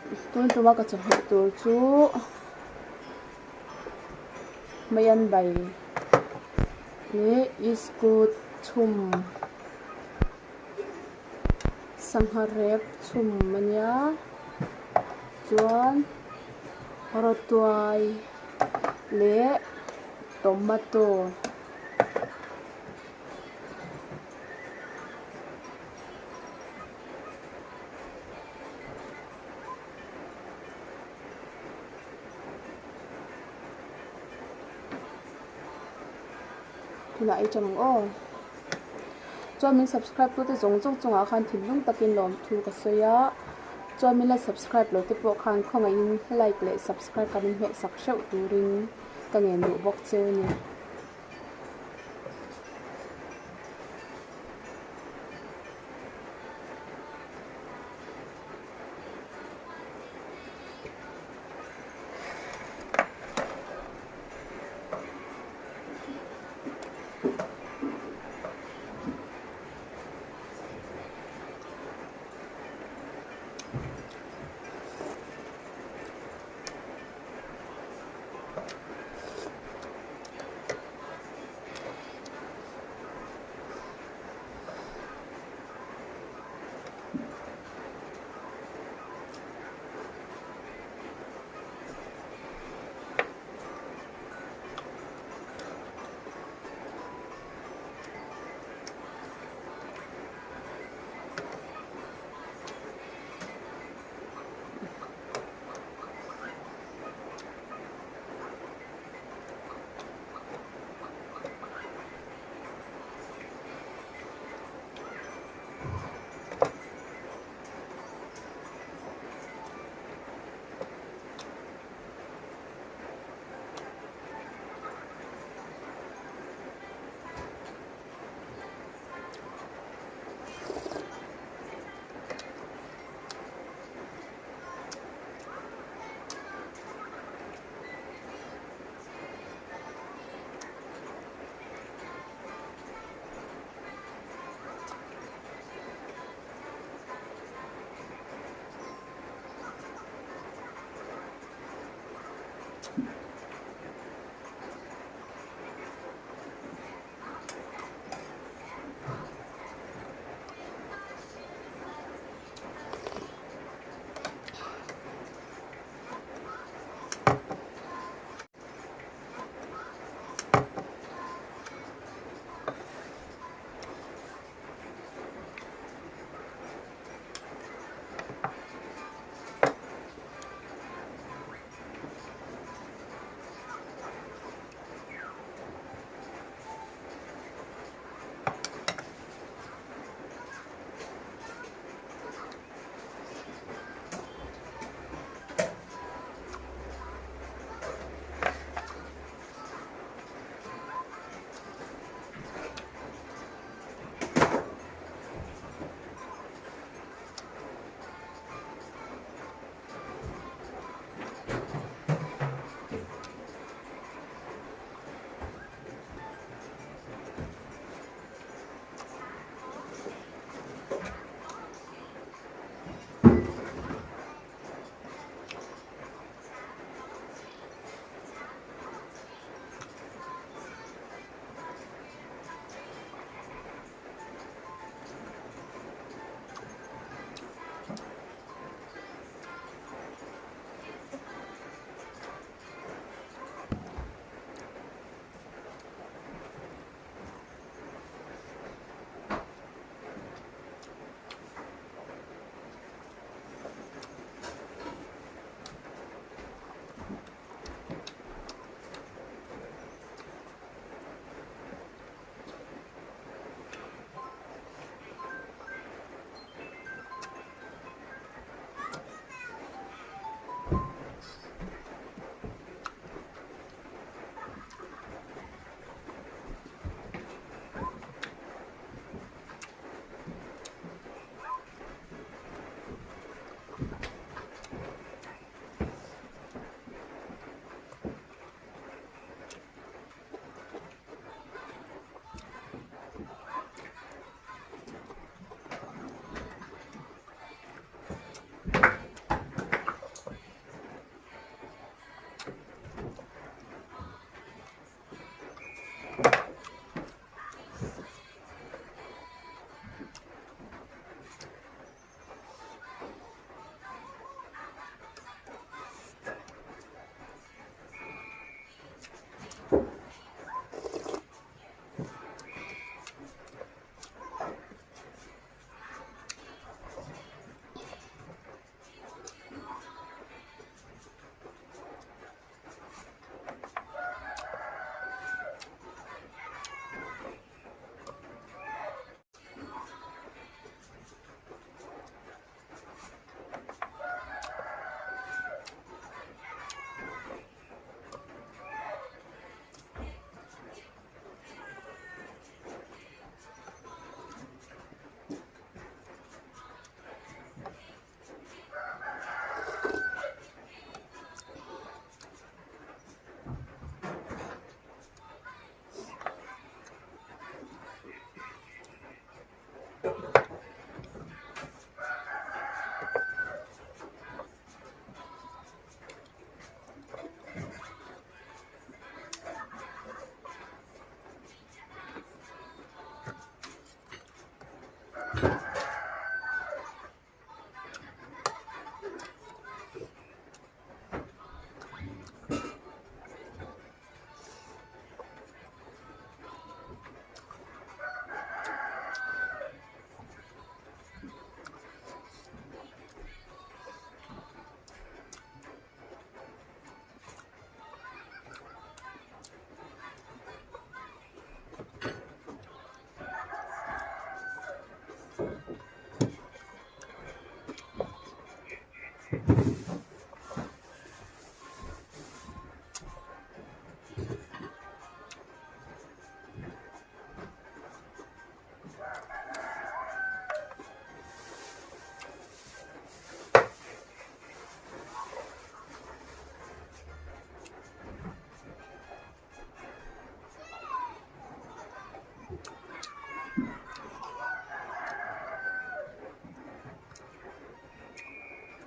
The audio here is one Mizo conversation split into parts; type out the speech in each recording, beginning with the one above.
Tun tuma ka chawhmeh tur chu maian bai leh iskut chhum sangha rep chhum a nia chuan rawtuai leh tomato. Tunah ei tang ang aw. Chuan min subscribe tu te zawng zawng chungah khan thinlung takin lawmthu ka sawi a. Chuan min la subscribe lo te pawh khan khawngaihin like leh subscribe kan inhmeh sak hreuh turin ka ngen duh bawk cheu a ni.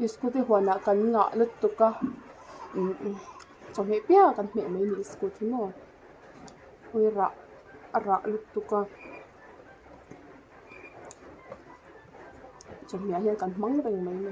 Scooty huanah kan ngah lutuk a chawhmeh piang kan hmeh mai a ni scooty maw ui rah a rah lutuk a chawhmeh ah hian kan hmang reng mai a ni.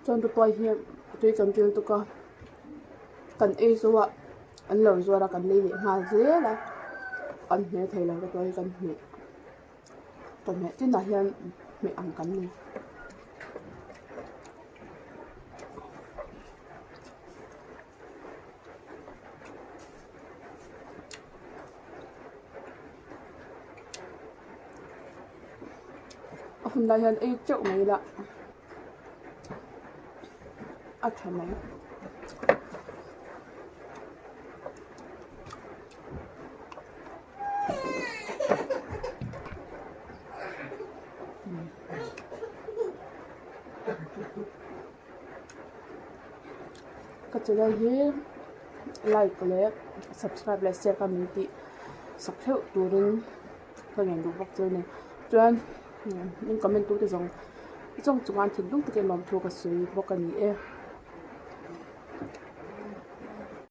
Chuan tupai hi tui kan kil tuk a kan ei zo a an lo zuar a kan lei leh nghal zel a kan hne thei lo tupai hi kan hmeh chawhmeh tinah hian hmeh ang kan ni. A hun lai hian ei teuh mai ila a tha mai. Ka channel hi like leh subscribe leh share kha min tih sak theuh turin ka ngen duh bawk chu a ni chuan min comment tu te zawng zawng chungah thinlung takin lawmthu ka sawi bawk a ni e.